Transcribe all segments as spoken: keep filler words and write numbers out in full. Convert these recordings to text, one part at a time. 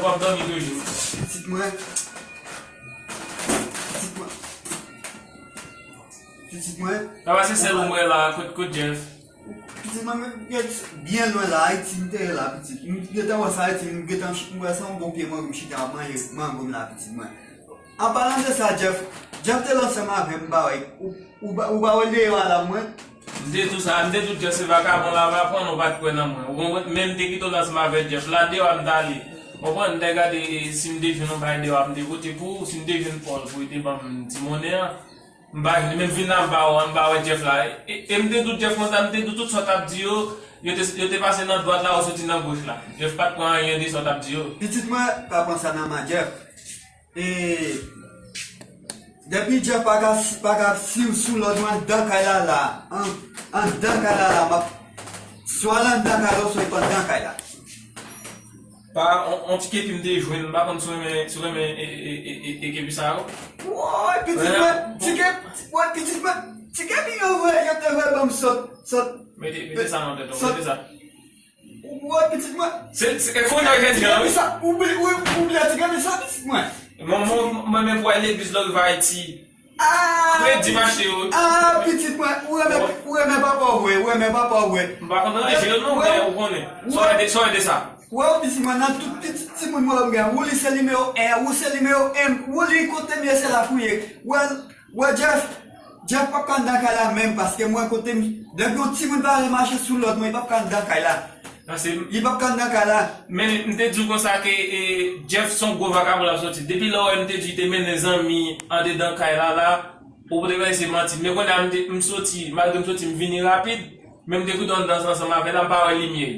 W ap dòmi toujou. Pitit mwen. Pitit mwen. Pitit mwen. Papa, se sèl ou m wè la, kot, kot Jeff? Pitit mwen, men, byen lwen la, Ayiti, m te ye la, pitit. M gentan wè sa, Ayiti, m gentan ch-, m wè se yon bon pye mango, m chita ap manje mango m la, pitit mwen. An palan de sa, Jeff, Jeff te la ansanm avè m, m pa wè, ou, ou, pa- ou pa wè l deyò a la, mwen? M te di w sa, m te di w Jeff se vakabon la, va pran, ou pa t kwè nan mwen. Ou konprann? Men m te kite w la ansanm avè Jeff. La deyò a m t ale. Ou konprann? M t al gade, e, si m te jwenn yon bagay deyò a, m te pote pou ou, si m te jwenn Paul pou li te ban m ti monnen an. M pa jwenn, men m vin la, m pa wè, m pa wè Jeff la. E, e m te di w Jeff konsa, m te di w tout sa w t ap di yo, yo te, yo te pase nan dwat la, ou soti nan goch la. Jeff pa t pran anyen de sa w t ap di yo. Pitit mwen, pa pran sa nan men Jeff. E depi Jeff pa ka, pa ka swiv sou lòd mwen anndan kay la la, an, anndan kay la la, m ap swa l anndan kay la, swa l pa anndan kay la. Pa, on, on ti kepi m te jwenn, m pa konn si w renmen, si w renmen e, e, e, e, e kepi sa yo. Woy, pitit mwen, ti kepi, woy, pitit mwen, ti kepi yo vre, yo te vre ban m sòt, sòt. Mete, mete sa nan tèt ou, mete sa. Woy, pitit mwen. Se, se, e fò nan jèn jan, wi. Ti kepi sa, oubli, ou, oubli ti kepi sa, pitit mwen. Mwen, mwen, mwen, mwen pou al legliz lè w rive Ayiti. Ah! Kredi mache yo. Ah, pitit mwen, ou renmen, ou renmen papa w vre, ou renmen papa w vre. M pa konn ranje yo non, men ou konnen. Sa w ede, sa w ede sa. Wè, pitit mwen, nan tout pitit timoun mwen, ou gen, ou li se nimewo en, ou se nimewo en, ou li kote m ye, se la pou ye. Wè, wè, Jeff, Jeff p ap ka anndan kay la menm, paske mwen kote m, depi yon timoun pa vle mache sou lòd mwen, li p ap ka anndan kay la. Li p ap ka anndan kay la. Men m te di w konsa ke, e, Jeff se yon gwo vakabon l ap soti. Depi lè w wè m te di w te mennen zanmi andedan kay la la, ou te kwè se manti. Men kounye a m te, m soti, malgre m soti, m vini rapid, men m te kouri anndan ansanm avè l la, m pa wè limyè.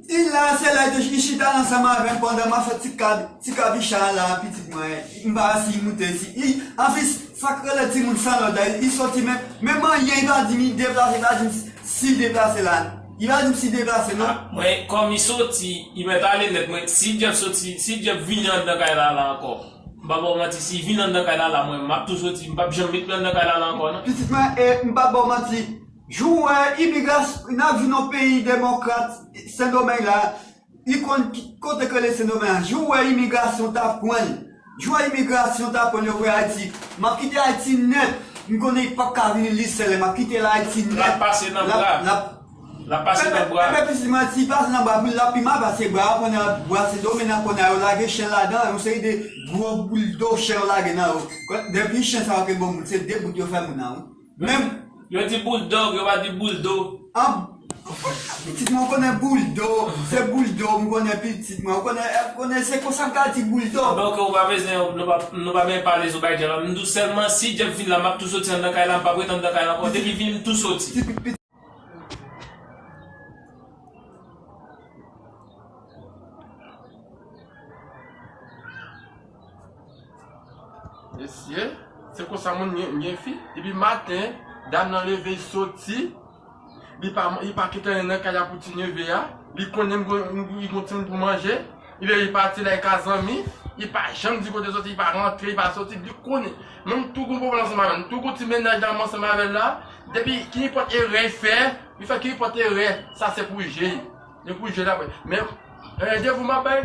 Li la, se la li te, li chita ansanm avè m pandan m ap fè ti kab-, ti kabicha la, pitit mwen. M pa wè si li moute, si, li, anfis, sa k rele timoun san lòd la, li soti, men, men manyen, li pa di m li deplase, li pa di m si l deplase la. Li pa di m si l deplase, non. Ah, mwen, kòm li soti, li mèt ale nèt. Mwen, si Jeff soti, si Jeff vini anndan kay la, la ankò, m pa ba w manti, si l vini anndan kay la, la, mwen, m ap tou soti, m p ap janm met pye anndan kay la, la ankò, non. Pitit mwen, e, m p ap ba w manti. Jou w wè imigrasyon, n ap vin yon peyi demokrat, Sendomeng la, li konn ki, kote k rele Sendomeng an. Jou w wè imigrasyon ta pran l. Jou w wè imigrasyon ta pran l, yo voye Ayiti. M ap kite Ayiti nèt. M konnen li p ap ka vini li sèl, m ap kite l Ayiti nèt. L ap pase nan bra. L ap, l ap pase nan bra. Enben, pitit mwen, si l pase nan bra, pou l ap pi mal pase bra, konnen bra Sendomeng nan, konnen yo lage chen ladan, yon seri de gwo bouldo chen yo lage nan yo. Depi chen sa yo ke bon moun, se de bout yo fè moun nan, wi. Menm. Yo di bouldog, yo pa di bouldo. An, pitit mwen, ou konnen bouldo, se bouldo, m konnen pitit mwen, ou konnen, ou konnen se konsa m ka di bouldo. Donk, ou pa bezwen, nou pa, nou pa bezwen pale sou bagay Jeff la. M di w sèlman, si Jeff vin la, m ap tou soti anndan kay la, m p ap ret anndan kay la ankò. Depi vini, m tou soti. Mesye, se konsa moun gen, gen fi. Depi maten, dam nan leve, li soti. Li pa, li pa kite anyen nan kay la pou ti neve a. Li konnen m gon, m, li gon timoun pou manje. Li leve, li pati, l al ka zanmi. Li pa janm di kote l soti, li pa rantre, li pa soti, li konnen. Mwen, m tou gon pwoblèm ansanm avè l. M tou gon ti mennaj la, m ansanm avè l la. Depi, ki nenpòt erè l fè, li fè ki nenpòt erè, sa se pou je l. Li pou je l apre. Men, e, devou m ap bay,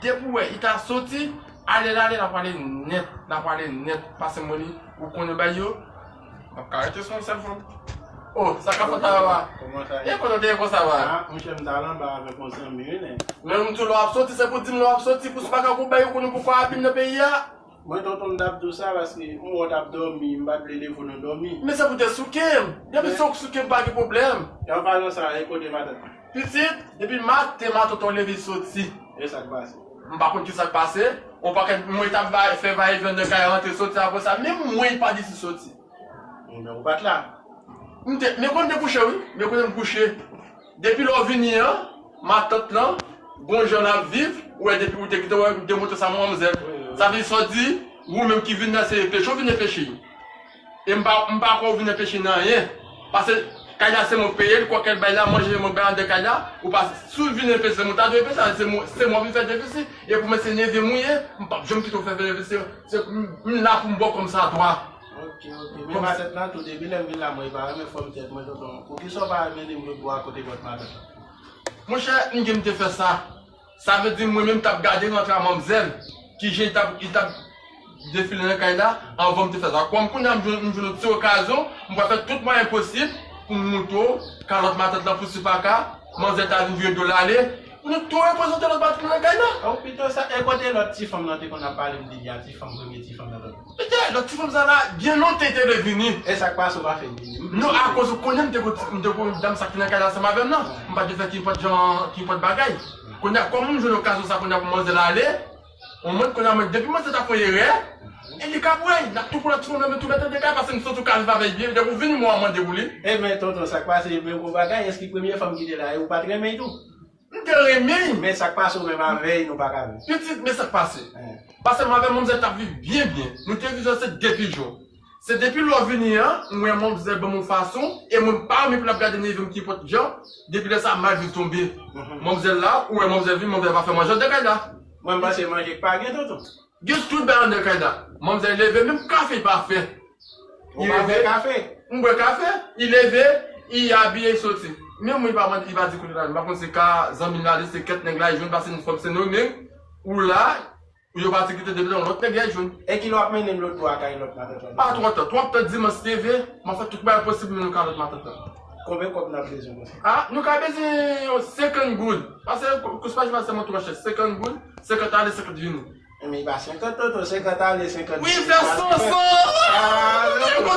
depi w wè, li ta soti, ale l ale, l ap ale nèt, l ap ale nèt, pase mwen li, ou konnen bay yo, m ap ka rete sou yon sèl fanm. Oh, sa ka fèt la, papa? Kòman sa ye? E kote w te ye konsa, papa? Ah, monchè, m t al anba avèk yon zanmi, wi, nèg. Men m tou lè w ap soti, se pou di m lè w ap soti, pou se pa ka kou bay ou konnen pou kò a vin nan peyi a. Mwen, tonton, m t ap di w sa paske m wè w t ap dòmi, m pa t vle leve w nan dòmi. Men se pou te souke m. Depi se w k souke m, pa gen pwoblèm. E an palan sa, e kote matant? Pitit, depi maten, matant ou leve soti. E sa k pase? M pa konn ki sa k pase. On pakèt mwen t ap va, fè vayevyen de kay rantre soti apre sa. Menm mwen, li pa di si soti. Men ou pa t la. M te, men kote m te kouche, wi. Men kote m kouche. Depi lè w vini an, matant lan, gon jan l ap viv, ou wè depi ou te kite, ou wè m te montre sa manmzèl. Wi, wi. Sa vle di sa w di, ou menm ki vin la, se enpeche w vin enpeche. E m pa, m pa kwè w vin enpeche nan anyen. Paske kay la se mwen k peye l, kwakèl bay la, manje se mwen k bay anndan kay la, ou pa, si w vin enpeche, se mwen ta dwe enpeche, se mwen, se mwen ki fè defisi. E pou mwen se neve m ou ye, m p ap janm kite w fè defisi. Se, m, m la pou m ba w kòm sa dwa. Ok, ok. Men matant lan tou, depi lè m vin la, mwen, li pa renmen fòm tèt mwen, tonton. Poukisa w pa mennen m lòtbò a kote bòt matant lan? Monchè, m gen m te fè sa. Sa vle di mwen menm t ap gade rantre a manmzèl, kijan li t ap, li t ap defile nan kay la, anvan m te fè sa. Kòm kounye a m jwenn, m jwenn yon ti okazyon, m pral fè tout mwayen posib pou m montre w kalòt matant lan pou si pa ka, manzè ta vin vire do l ale, pou nou tou reprezante lòt matant lan nan kay la. O pito sa, e kote lòt ti fanm nan te konn ap pale m deja, ti fanm, premye ti fanm nan? Petèt, lòt ti fanm sa la, byen lontan te vle vini. E sa k pase w pa fè l vini? Non, akoz ou konnen m te gon, m te gon dam sa ki nan kay la ansanm avè m nan. M pa t vle fè kinpòt jan, kinpòt bagay. Kounye a, kòm m jwenn okazyon sa kounye a pou manzè la ale, on mwen kounye a, mwen, depi manzè ta fè yon erè, e li ka pran, n ap tou pran lòt ti fanm nan, men tou mèt nan kay, paske m santi w ka viv avè l byen, depi w vini, mwen mande pou li. E men, tonton, sa k pase, men gon bagay, èske premye fanm ki te la, e ou pa t renmen l tou? M te renmen l. Men sa k pase w menm avè l, nou pa ka viv. Pitit, men sa k pase. Paske m avè manmzèl t ap viv byen byen. Nou te viv ansanm depi jou. Se depi lè w vini an, m wè manmzèl ban m yon fason, e mwen m pa renmen pou l ap gade neve m kinpòt jan, depi lè sa a mal viv tonbe. Manmzèl la, ou wè manmzèl vini, manmzèl pa fè manje anndan kay la. Mwen m panse manje k pa gen tonton. Gen tout bagay anndan kay la. Manmzèl leve, menm kafe li pa fè. Ou pa bwè kafe? M bwè kafe. Li leve, li abiye, li soti. Menm mwen, li pa mande, li pa di kote l ale. M pa konn se ka zanmi l ale, se kèt nèg la, li jwenn pase yon fanm Sendomeng, ou la, ou yo pati kite depi lè yon lòt nèg la, li jwenn. E kilè w ap mennen m lòt bò a kay lòt matant lan? Pa twò tan, twò tan dimanch leve, m ap fè tout bagay posib pou mennen w kay lòt matant lan. Konbyen kòb n ap bezwen konsa? A, nou ka bezwen yon senkant goud. Pase kous pa jwa sèlman twò chè, senkant goud, senkant ale, senkant vini. Men li pa senkant tonton, senkant ale, senkant vini. Wi, fè san san. Ou pa,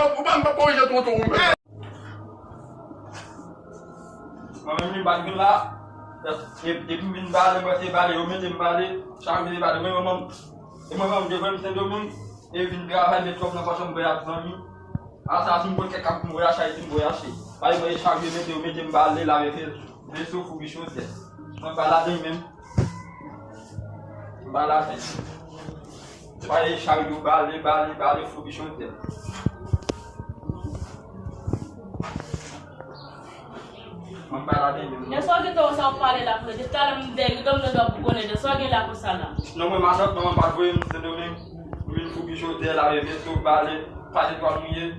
ou pa, ou pa korije tonton ou menm. Mwen menm li pa t vin la. E, depi m vin bale, mwen se bale, yo mete m bale, chak vin bale, mwen manman m. E mwen manman m te voye m Sendomeng, e vin travay, met kòb nan pòch mwen, voye ak zanmi. Asa si m konn kèk kap pou m voye achte, Ayiti m voye achte. Pale mwen chak vin mete, yo mete m bale, lave veso, foubi chodyè. Mwen pa ladan menm. M pa ladan. Pale chak jou, bale, bale, bale, foubi chodyè. Mwen pa ladan menm. Nan sa w gen tan sa w pale la pou depi talè m dèyè rido m nan dwa bougonnen de sa w gen la konsa la. Non, mwen matant, manman m pa t voye m Sendomeng. M vin foubi chodyè, lave veso, bale, pase twal mouye.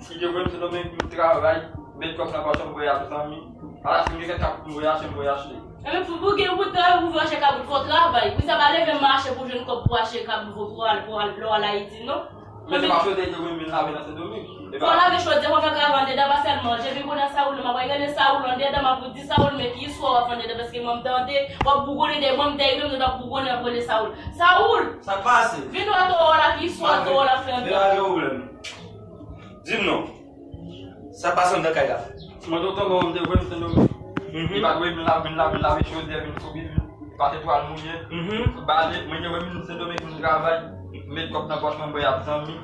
Si te voye m Sendomeng pou m travay, met kòb nan pòch mwen, voye ak zanmi. Ala si m gen kèk kap pou m voye achte, m voye achte. Ebyen pou, pou gen pou travay, pou voye achte kabrit, fò w travay. Pou sa pa leve mache pou jwenn kòb pou achte kabrit, pou al, pou al, pou al Ayiti, non. Men se pa chodyè te voye m vin lave nan Sendomeng. Fò w lave chodyè, fò w fè travay andedan, pa sèl manje. Epi kounye a Saoul, m ap gade Saoul andedan, m ap di Saoul, men ki istwa w ap fè andedan, paske mwen m tande, w ap bougonnen dèyè mwen, m dèyè rido m, w ap bougonnen, w ap rele Saoul. Saoul! Sa k pase? Vin wè towo w la, ki istwa towo w la ap fè andedan. Di m non. Sa k pase anndan kay la? Mwen tonton mwen te voye m Sendomeng. Li pa t voye m la, vin la, vin lave chodyè, vin foubi, vin pase twal mouye. Bale, mwen te voye m Sendomeng vin travay, met kòb nan pòch mwen, voye ak zanmi.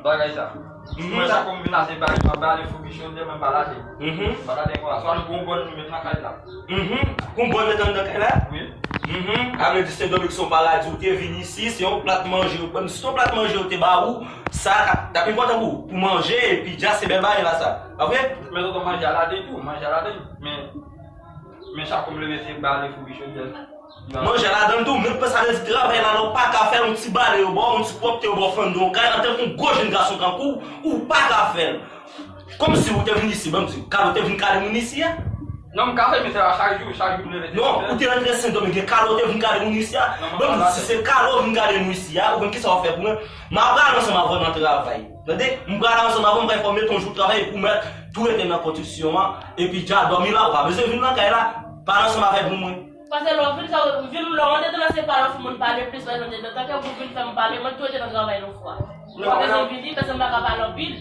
Bagay sa. Mwen sa kòm vin la se bale, mwen bale, foubi chodyè, mwen pa lage. Pa lage ankò la. Swa nou pran yon bòn nou met nan kay la. Pou yon bòn met anndan kay la? Wi. A vle di Sendomeng se yon paradi, ou te vin isi, se yon plat manje, ou pran, se yon plat manje yo te ba ou, sa t ap, t ap enpòtan pou ou, pou manje, epi dja se bèl bagay la sa. Pa vre? Men tonton manje a ladan tou, manje a ladan. Men, men chak fwa m leve se bale foubi chodyè. Manje a ladan tou, men sa vle di travay la, la ou pa ka fè l, yon ti bale yo ba w, yon ti pwòpte yo ba w, fè anndan yon kay, antanke yon gwo jèn gason tankou w, ou pa ka fè l. Kòmsi ou te vin isi, ban m di, kale w te vin kale moun isi a? Non, m kale, men se pa chak jou, chak jou m leve se... Non, ou te rantre Sendomeng, gen kale w te vin kale moun isi a? Ban m di, si se kale w vin kale nou isi a, ou konn kisa w ap fè pou mwen? M ap prale ansanm avè w nan travay. Tande? M prale ansanm avè w, m pral fè w mete yon jou travay epi w mèt tou rete nan konstriksyon an, epi dja dòmi la, ou pa bezwen vin nan kay la, pale ansanm avè m pou mwen. Paske lè w vin sa, w vin lè w andedan la se pale w fè moun pale plis, paske andedan tanke pou vin fè m pale, mwen tou rete nan travay yon fwa. Ou pa bezwen vini, paske m pa ka pale anpil.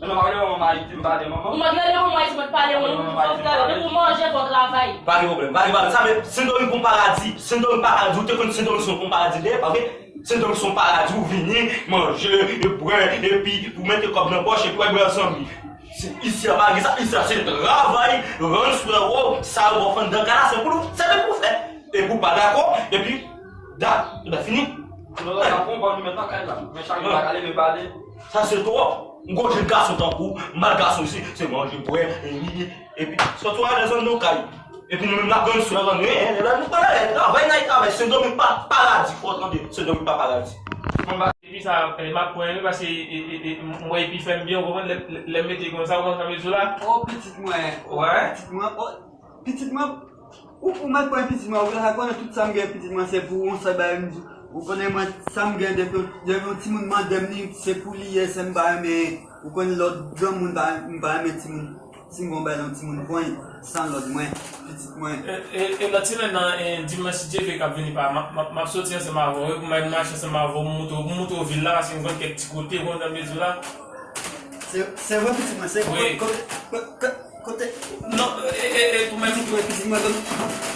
Men non, pa vle manman Ayiti, m pale manman. Ou mèt rele manman Ayiti, mwen pale, mwen fò travay. Depi w manje, fò travay. Pa gen pwoblèm, pa gen pwoblèm. Sa vle, Sendomeng pou yon paradi, Sendomeng paradi, ou te konn Sendomeng se yon paradi li ye, pa vre? Sendomeng se yon paradi, ou vini, manje, e bwè, epi ou mete kòb nan pòch, epi w al bwè ansanm. Se, isi a pa gen sa, isi a se travay, rann swè w, sa yo ba w fè anndan kay la, se pou nou, se pou ou fè. Epi w pa dakò, epi dat, dat fini. Non, non, sa pran bon nou met nan kay la. Men chak jou pa ka leve bale. Sa se twòp. M gwo jèn gason tankou w, m pa gason isi, se manje, bwè, e, e, epi sòti w ale zòn nou kay. Epi nou menm la grann sou la grann, e, e, la nou pa la travay, n al travay, Sendomeng pa paradi, fò w tande, Sendomeng pa paradi. Epi sa, e, m ap pran, wi, paske, e, e, e, m wè epi fè m byen, ou konprann, lè, lè, lè m mete konsa, ou konn sa m di w la? O, pitit mwen. Wè. Pitit mwen, o, pitit mwen, Ou, ou mèt pran pitit mwen, ou la konnen tout sa m gen pitit mwen, se pou ou, yon sèl bagay m di. Ou konnen mwen, sa m gen depi, depi yon timoun mande m li, se pou li ye, se m pa renmen, ou konnen lòt granmoun, pa, m pa renmen timoun, si m gon bagay yon timoun pran, san lòd mwen, pitit mwen. E, e, e lòt semèn nan, e, dimanch, si Dye vle, k ap vini pa, m ap, m ap, m ap soti ansanm avè w, wi, pou m al mache ansanm avè w, m montre w, m montre w vil la, paske m konn kèk ti kote, ou konprann sa m vle di w la. Se, se vre, pitit mwen, se kote, kote, kote, kote. Non, e, e, e, pou mwen. Pitit mwen, pitit mwen, kote.